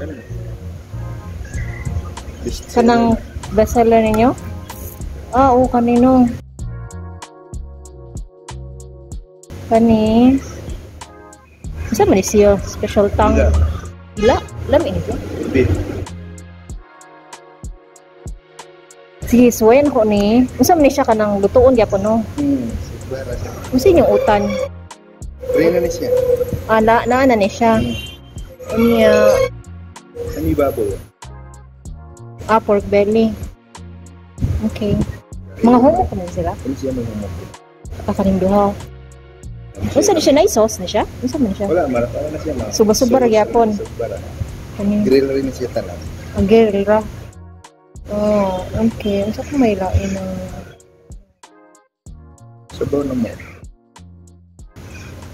Ano? Best Kanang bestseller ninyo? Ah, oo, kanino. Kani. Unsa man ni siya? Special tang. Ila. Ila? Lami ni siya. Beef. Sige, suwayan ko ni. Unsa man ni siya kanang lutuon gyapon, no? Subara siya. Unsa inyong utan? Pre na ni siya. Ah, na ni siya. Unya, Ani baboy. Ah, pork belly. Okay. Mga humok man sila. Ano siya mga humok? Ah, kaning duha. Unsa ni siya na sauce ni siya? Unsa man siya? Wala, mara na siya ma. Suba-suba ra gyapon. Suba ra. Kaning Grill rin siya tanan. Ang grill ra. Oh, okay. Unsa ko may lain na Sabaw na mo.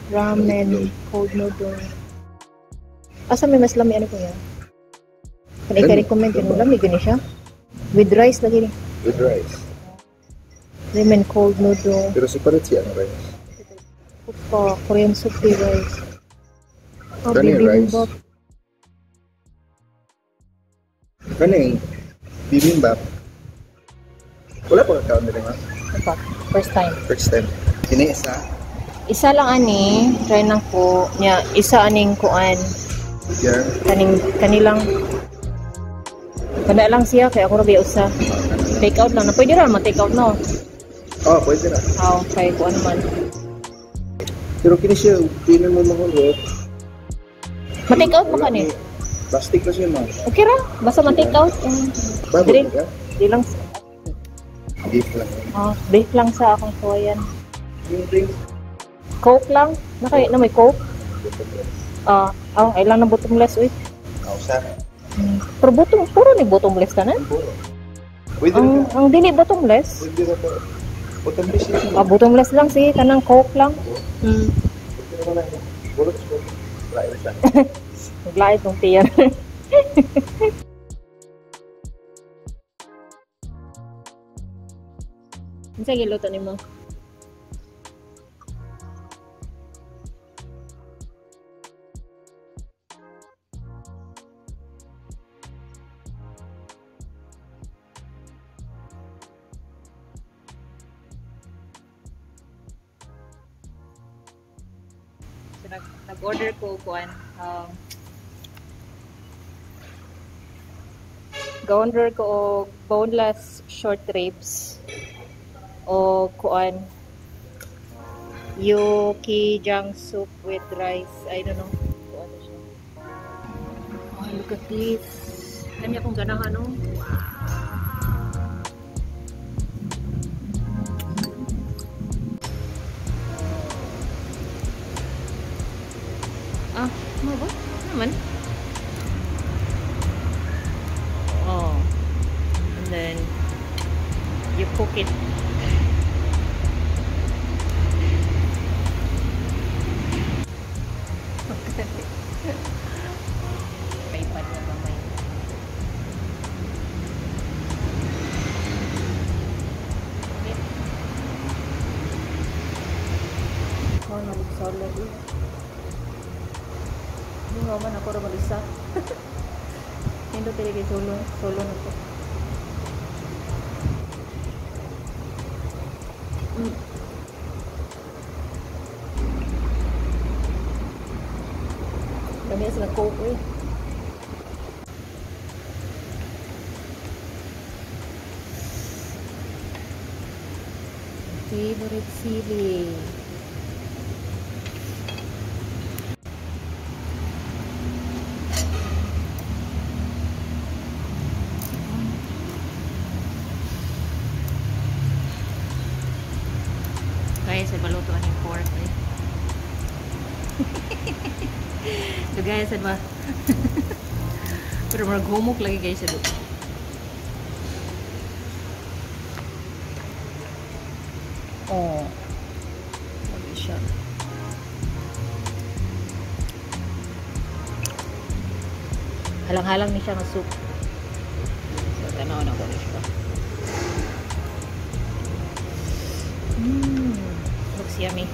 Ramen, cold noodle. Asa may mas lami ano ko yan? Kung i-recommend yun, lami gani siya. With rice lagi ni. With rice. Ramen cold noodle. Pero separate siya ang rice. Puka, Korean soup di rice. Oh, Kani rice. Bibimbap. Kaning bibimbap. Wala pa kakaon nila nga. Ano pa? First time. First time. Kini isa. Isa lang ani, try nang ko niya, isa aning kuan. Yeah. Kaning kanilang kana lang siya kay ako ra biya usa. Take out lang na pwede ra man take out, no. Oh, pwede ra. Aw, kay kuan man. Pero kini siya, pinin mo mahulog. Ma-take out mo kani? Plastic na siya, ma'am. Okay ra, basta ma-take out. Bago Drink. ka? Di lang. Beef lang. Ah, beef lang sa akong suwayan. Yung drink. Coke lang. Na may Coke? Ah, ay lang na bottomless uy. Kausa. Pero bottom, puro ni bottomless tanan. Puro. Pwede Ang ra. ang dili bottomless. Pwede ra ba? Bottomless siya. Ah, bottomless lang sige kanang Coke lang. Pwede ra lang. Bulot ko. Lain sa. Naglait tong tiyan. Unsa giluto nimo? So, nag-order ko kuan. Ga-order ko og boneless short ribs o kuan yukgaejang soup with rice. I don't know kung ano siya. Oh, look at this. Kanya akong ganahan, no? Wow. Ah, ano ba? Ano naman? Oh. And then, you cook it. Tripod na gamay. Okay. Oh, nag-salad eh. Hindi nga man ako ra mag-isa. Nindot dili kay solo. Solo na to. Kami sila coke eh. Favorite sili. Kaya sa baluto ang pork eh. So guys, ba? Pero maghumok lagi guys sa. Oh. Lagi siya. Halang-halang ni siya nga soup. So tanaw na ko ni siya. Looks yummy.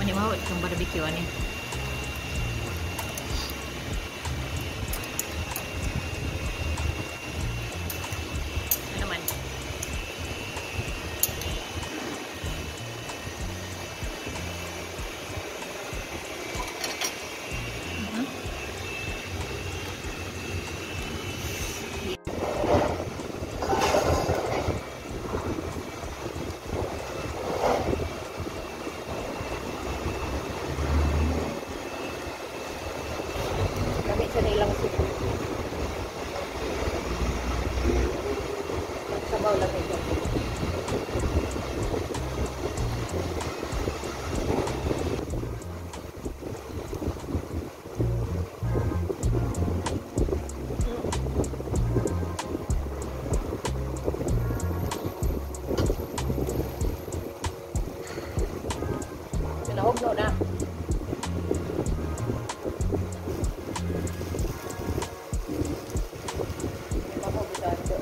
Gani mo itong barbecue ani. Ano man? Lami sa nilang soup. Sabaw lang ito. Sinahog no na. Ako bisado.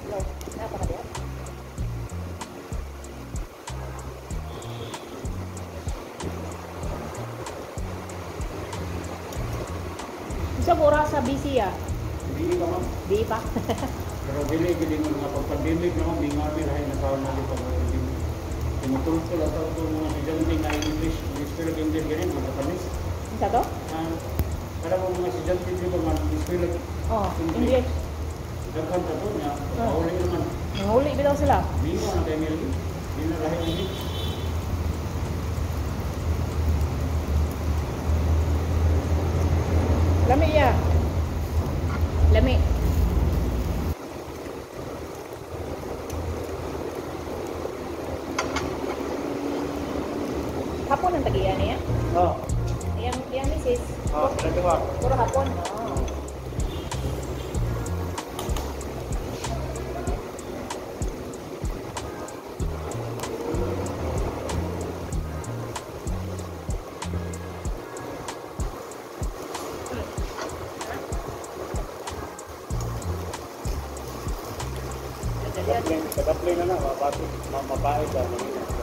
No, napakadiya. Isa mo oras sa busy ah. Dili pa, ma'am. Di pa. Pero dili gid mo nga pag pandemic na ma'am, mingabi lahi na kaon na di pag pandemic. Tinutultol ato ito mga estudyante nga English, English English ganin, mga Japanese. Isa to? Ah, para mo mga estudyante di ba man English Oh, English. Daghan ta to niya, pauli naman. Nanguli bitaw sila. Mingaw na kay Milky. Di na lahi English. Lami ya. Lami. Hapon ang tagiya niya. Oh, Yang yang misis. oh, sila duha. Puro hapon. Oh. Sa na na, mapait ba?